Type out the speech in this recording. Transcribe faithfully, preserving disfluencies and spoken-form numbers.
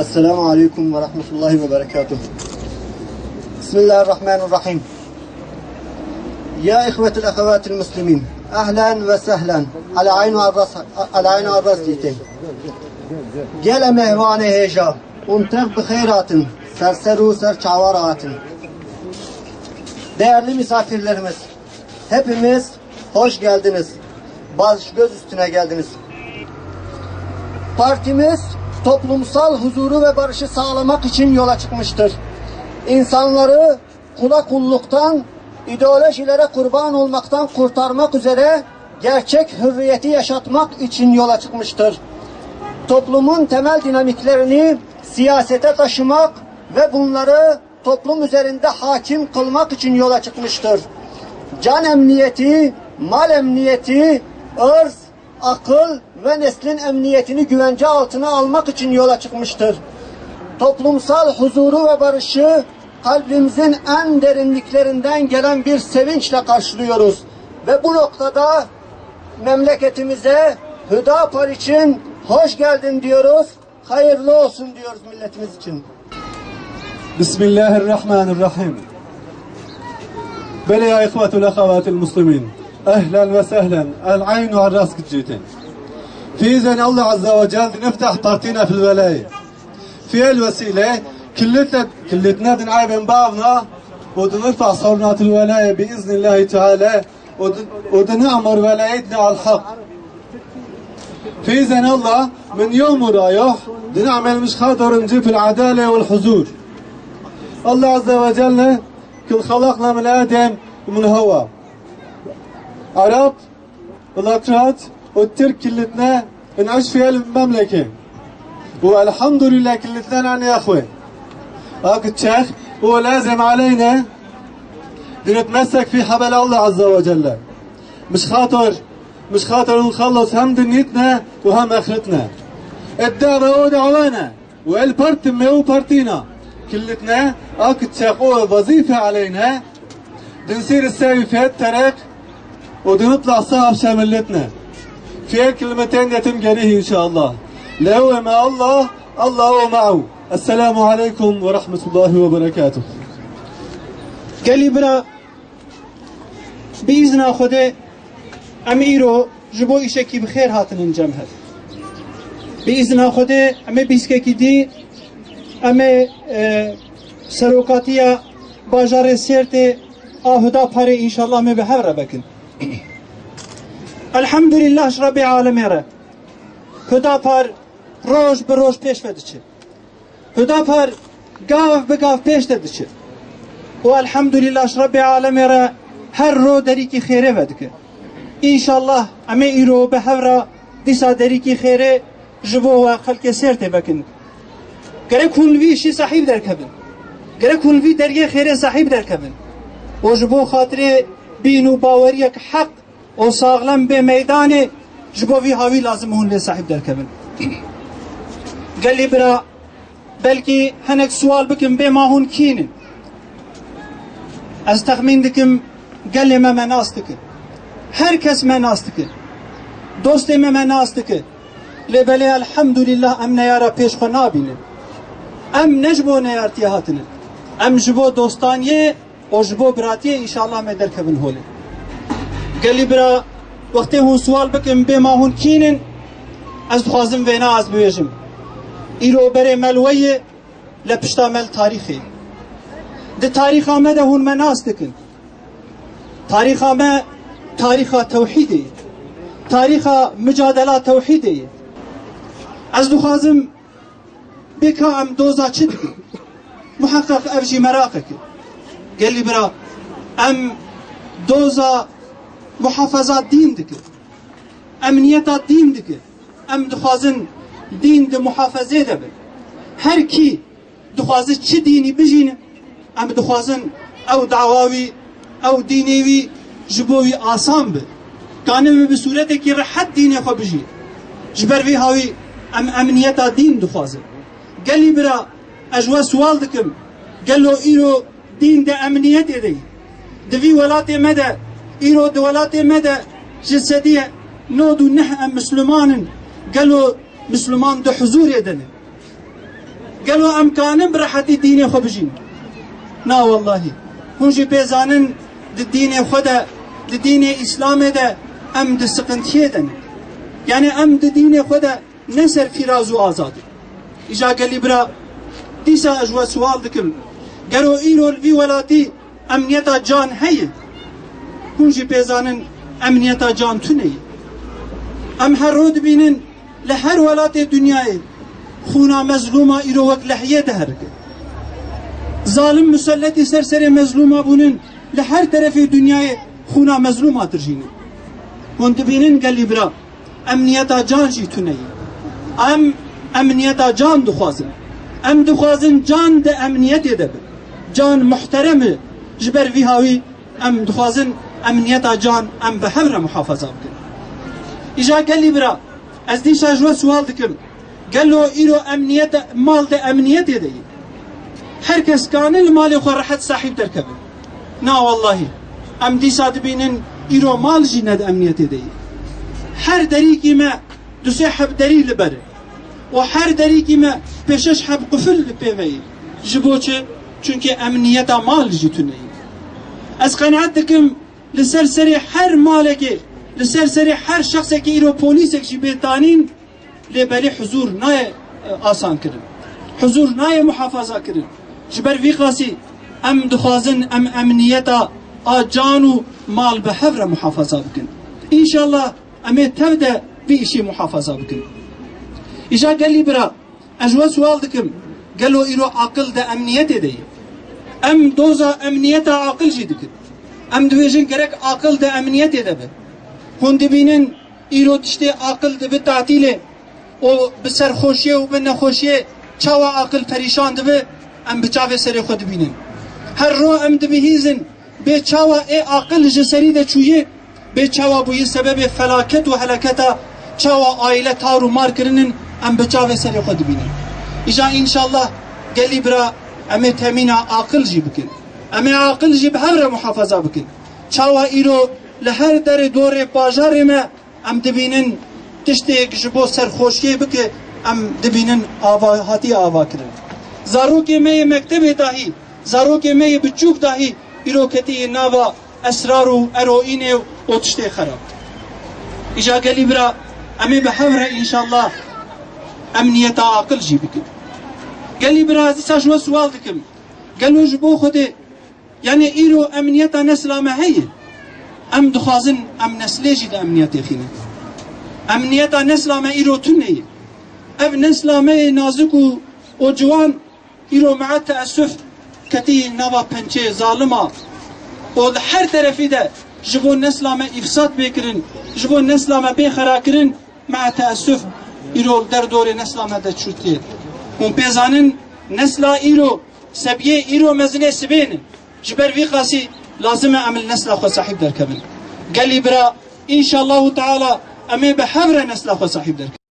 السلام عليكم ورحمة الله وبركاته. بسم الله الرحمن الرحيم. يا إخوة الأخوات المسلمين، أهلا وسهلا. على عين والراس، على عين والراس dîtê. Gelê mêvanê hêja, hûn tev bi xêr hatin, ser ser û ser çawa re hatin. Değerli misafirlerimiz, hepimiz hoş geldiniz. Baş göz üstüne geldiniz. Partimiz toplumsal huzuru ve barışı sağlamak için yola çıkmıştır. İnsanları kula kulluktan, ideolojilere kurban olmaktan kurtarmak üzere gerçek hürriyeti yaşatmak için yola çıkmıştır. Toplumun temel dinamiklerini siyasete taşımak ve bunları toplum üzerinde hakim kılmak için yola çıkmıştır. Can emniyeti, mal emniyeti, ırz, akıl ve neslin emniyetini güvence altına almak için yola çıkmıştır. Toplumsal huzuru ve barışı kalbimizin en derinliklerinden gelen bir sevinçle karşılıyoruz. Ve bu noktada memleketimize Hüdapar için hoş geldin diyoruz. Hayırlı olsun diyoruz milletimiz için. بسم الله الرحمن الرحيم. بلى يا إخوة الأخوات المسلمين، أهلا وسهلا، العين والراس gicîtin. في إذن الله عز وجل نفتح بارتينا في الولاية. في الوسيلة كلتنا، كلتنا دنعي بن بعضنا، ودنرفع صورنا الولاية بإذن الله تعالى. ود-، ودنعمر ولايتنا على الحق. في إذن الله من يوم رايح دنعمل مش خاطر نجيب العدالة والحضور. الله عز وجل كل خلقنا من آدم ومن هوا. عرب، الأتراك، والترك كلتنا نعيش في هالمملكة. والحمد لله كلتنا نحن يا أخوي. هاك الشيخ، ولازم علينا نتمسك في حبل الله عز وجل. مش خاطر، مش خاطر نخلص هم دنيتنا وهم آخرتنا. الدعوة ودعوانا، والبرت ميو برتينا. كلتنا، هاك الشيخ، وظيفة علينا. دنسير الساوي في الطريق، ودنطلع صاحب شملتنا. في كلمتين يتم جريه إن شاء الله. لو مع الله، الله معه. السلام عليكم ورحمة الله وبركاته. Gelî bira, bi îzna Xwedê em îro ji bo îşekî bi xêr hatinin cem hev. Bi îzna Xwedê em ê bîskekî dî, em ê, e, serokatiya bajarê Sêrtê a Hudaparê înşallah em ê bi hev re vekin. Elhamdulillah ji Rebbê alemê re. Hudapar roj bi roj pêş ve diçe. Hudapar gav bi gav pêş de diçe. Û elhamdulillah ji Rebbê alemê re her ro derîkî xêrê vedike. Înşallah em ê îro bi hev re dîsa derîkî xêrê ji bo we xelkê Sêrtê vekin. Gerek hûn li vî îşî sahîb derkevin. Gerek hûn li vî deriyê xêrê sahîb derkevin. Û ji bo xatirê bîn û baweriyek heq û saxlem bê meydanê, ji bo vî hawî lazim hûn lê sahîb derkevin. Gelî bira, belkî hinek sual bikim bê ma hûn kî nin? Ez texmîn dikim gelê me me nas dike. Her kes me nas dike. Dostê me me nas dike. Lê belê elhamdulillah em neyara pêş xwe nabînin. Em ne ji bo neyartiyê hatine. Em ji bo dostaniyê û ji bo biratiyê înşallah me derkevin holê. Gelî bira, wextê hûn siwal bikin bê ma hûn kî nin, ez dixwazim vêna ez bibêjim. Îro berê me li we ye, le pişta me li tarîxê. Di tarîxa me de hûn me nas dikin. Tarîxa me tarîxa tewhîdê ye. Tarîxa micadela tewhîdê ye. Ez dixwazim bê ka em doza çi dikin? Muheqeq ev jî meraqek e. Gelî bira, em doza muhafeza dîn dikin. Em niyeta dîn dikin. Em dixwazin dîn di muhafezê de bin. Her kî dixwaze çi dînî bijîne, em dixwazin ew dawa wî, ew dînê wî ji bo wî asan be. Kanibe bi sûretekî rehet dînê xwe bijî. Ji ber vî hawî em emniyeta dîn dixwazin. Gelî bira, ez ji we siwal dikim, gelo îro dîn di emniyetê de ye? Di vî welatê me de, îro di welatê me de ji sedî nod û neh em misliman in, gelo misliman di huzûrê de ne? Gelo em kanin bi rehetî dînê xwe bijîn? Na wellahî. Hûn jî pê zanin di dînê xwe de, di dînê Îslamê de em di siqintiyê de ne. Yanî em di dînê xwe de ne serfîraz û azad in. Îja gelî bira, dîsa ez ji we siwal dikim. Gero îro li vî welatî emniyeta can heye? Hûn jî pê zanin emniyeta can tune ye. Em her roj dibînin li her welatê dinyayê xûna mezlûma îro wek lehiyê diherike. Zalim muselletî ser serê mezlûma bûnin li her terefê dinyayê xûna mezlûma dirjînin. Hûn dibînin gelî bira, emniyeta can jî tune ye. Em emniyeta can dixwazin. Em dixwazin can di emniyetê de be. Can muhterem e. Ji ber vî hawî em dixwazin emniyeta can em bi hev re muhafaza bikin. Îja gelî bira, ez dîsa ji we siwal dikim. Gelo îro emniyet, mal di emniyetê de ye? Her kes kane li malê xwe rehet sahîb derkeve? Na wellahî. Em dîsa dibînin îro mal jî ne di emniyetê de ye. Her derîkî me du sê heb derî li ber e. Û her derîkî me pêşeş heb qufil li pê ve ye. Ji bo çi? Çunkî emniyeta mal jî tune ye. Ez qenaet dikim, li ser serê her malekê, li ser serê her şexsekê îro polîsek jî bê tanîn, lê belê huzûr nayê, e, asan kirin. Huzûr nayê muhafaza kirin. Ji ber vî qasî em dixwazin em emniyeta a can û mal bi hev re muhafaza bikin. Înşallah em ê tev de vî îşî muhafaza bikin. Îja gelî bira, ez ji we siwal dikim, gelo îro aqil di emniyetê de ye? Em doza emniyeta aqil jî dikin. Em dibêjin gerek aqil di emniyetê de be. Hûn dibînin îro tiştê aqil dibe tatîlê û bi serxweşiyê û bi nexweşiyê çawa aqil perîşan dibe, em bi çavê serê xwe dibînin. Her roj em dibihîzin, bê çawa ê aqil ji serî de çûye, bê çawa bûye sebebê felaket û helaketa, çawa aîle tar û mar kirinin, em bi çavê serê xwe dibînin. Îja înşallah gelî bira em ê temîna aqil jî bikin. Em ê aqil jî bi hev re muhafaza bikin. Çawa îro li her derê dorê bajarê me em dibînin tiştêk ji bo serxweşiyê bike, em dibînin ava, hatiye avakirin. Zarokê me yê mektebê dahî, zarokê me yê biçûk dahî îro ketiyê nava esrar û eroînê û tiştê xerab. Îja gelî bira, em ê bi hev re înşallah emniyeta aqil jî bikin. Gelî bira, ez dîsa ji we siwal dikim. Gelo ji bo Xwedê, yanî îro emniyeta nesla me heye? Em dixwazin em neslê jî di emniyetê xînin. Emniyeta nesla me îro tune ye. Ev nesla me yê nazik û, û ciwan îro mea teessuf ketî nava pençê zalima û li her terefî de ji bo nesla me îfsad bê kirin, ji bo nesla me bê xera kirin, mea teessuf îro li derdorê nesla me de çûtiye. Hûn pê zanin nesla îro sebiyê îro mezinê sibê ne. Ji ber vî qasî lazim e em li nesla xwe sahîb derkevin. Gelî bira, înşallahu teala em ê bi hev re nesla xwe sahîb derkevin.